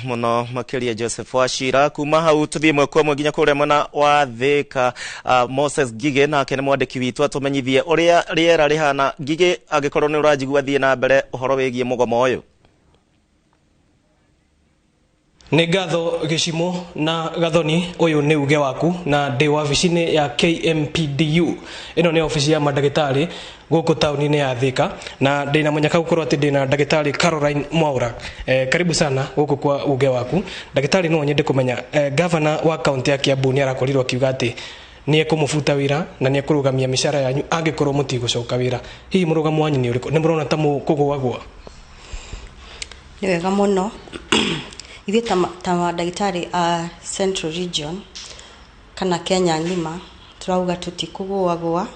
Mũno makĩria, Joseph Wachira. Kuma hau tũthiĩ ĩmwe kwa ĩmwe nginya kũrĩa mwena wa Thĩka. Moses Ngigĩ nake nĩ mwandĩki witũ, atũmenyithie ũrĩa rĩera rĩhana. Ngigĩ, angĩkorwo nĩ ũranjigua, thiĩ na mbere ũhoro wĩgiĩ mũgomo ũyũ. Nĩ ngatho, Gĩcimo na Gathoni. Ũyũ nĩ uge waku na ndĩ wabici-inĩ ya KMPDU. Ĩno nĩ obici ya mandagĩtarĩ gũkũ taũni-inĩ ya Thĩka, na ndĩna mũnyaka gũkorwo atĩ ndĩna ndagĩtarĩ Caroline Mwaura. Karibu sana gũkũ kwa uge waku, ndagĩtarĩ. No nyende kũmenya, gavana wa kaunti ya Kiambu nĩ arakorirwo akiuga atĩ nĩ ekũmũbuta wĩra na nĩ ekũrũgamia mĩcara yanyu angĩkorwo mũtigũcoka wĩra. Hihi mũrũgamo wanyu nĩ ũrĩkũ? Nĩ mũrona ta mũkũgũagũa? Nĩ wega mũno. Ithuĩ ta mandagĩtarĩ a Central Region kana Kenya ng'ima tũrauga tũtikũgũagũa.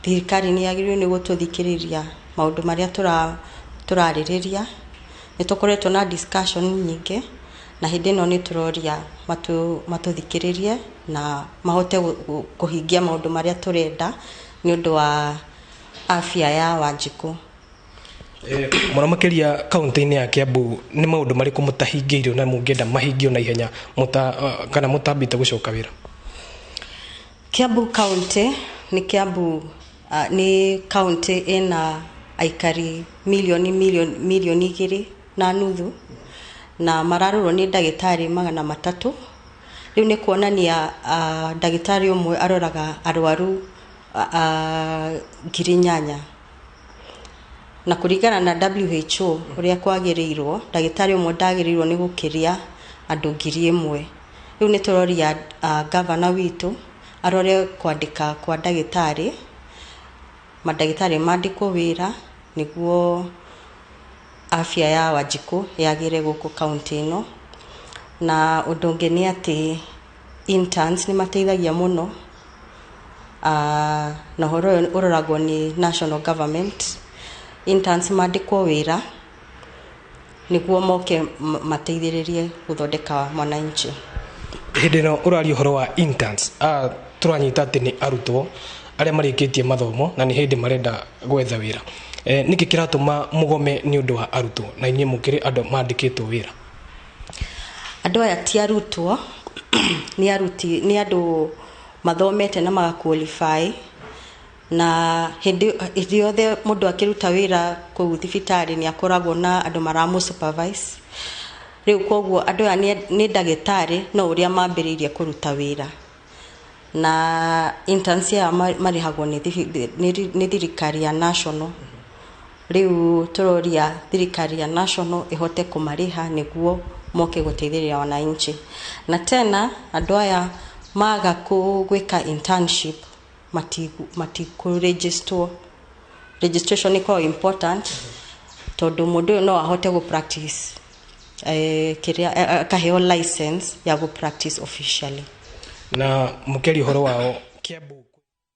Thirikari nĩ yagĩrĩirwo nĩ gũtũthikĩrĩria maũndũ marĩa tũrarĩrĩria. Nĩ tũkoretwo na discussion nyingĩ, na hĩndĩ ĩno nĩ tũroria matũthikĩrĩrie na mahote kũhingia maũndũ marĩa tũrenda nĩ ũndũ wa afya ya Wanjikũ. Mũno makĩria kaunti-inĩ ya Kiambu, nĩ maũndũ marĩkũ mũtahingĩirio na mũngĩenda mahingio na ihenya mũta, kana mũtambĩte gũcoka wĩra? Kiambu County nĩ Kiambu nĩ county ĩna aikari milioni milioni 2.5 na mararorwo nĩ ndagĩtarĩ 300. Rĩu nĩ kuonania ndagĩtarĩ ũmwe aroraga arwaru 8,000, na kũringana na WHO ũrĩa kwagĩrĩirwo, ndagĩtarĩ ũmwe ndagĩrĩirwo nĩ gũkĩria andũ 1,000. Rĩu nĩ tũroria gavana witũ arore kwandĩka kwa ndagĩtarĩ, mandagĩtarĩ mandĩkwo wĩra nĩguo afya ya Wanjikũ yagĩre gũkũ kaunti ĩno. Na ũndũ ũngĩ nĩ atĩ interns nĩ mateithagia mũno, na ũhoro ũyũ ũroragwo nĩ national government. Interns mandĩkwo wĩra nĩguo moke mateithĩrĩrie gũthondeka mwananchi. Hĩndĩ ĩno ũraria ũhoro wa interns, tũranyita atĩ nĩ arutwo arĩa marĩkĩtie mathomo na nĩ hĩndĩ marenda gwetha wĩra. Nĩkĩ kĩratũma mũgome nĩ ũndũ wa arutwo na inyuĩ mũkĩrĩ andũ mandĩkĩtwo wĩra? Andũ aya ti arutwo, nĩ aruti, nĩ andũ mathomete na maga qualify, na hĩndĩ hĩndĩ yothe mũndũ akĩruta wĩra kũu thibitarĩ nĩ akoragwo na andũ maramũ supervise. Rĩu koguo andũ aya nĩ ndagĩtarĩ no ũrĩa mambĩrĩirie kũruta wĩra, na interns aya marĩhagwo nĩ thirikari ya national. Rĩu tũroria thirikari ya national ĩhote kũmarĩha nĩguo moke gũteithĩrĩria wananchi. Na tena andũ aya maga gwĩka internship matikũregisterwo. Registration nĩ ĩkoragwo important tondũ mũndũ ũyũ no ahote gũ practice kĩrĩa akaheo license ya gũ practice officially. Na mũkĩaria ũhoro wao Kiambu.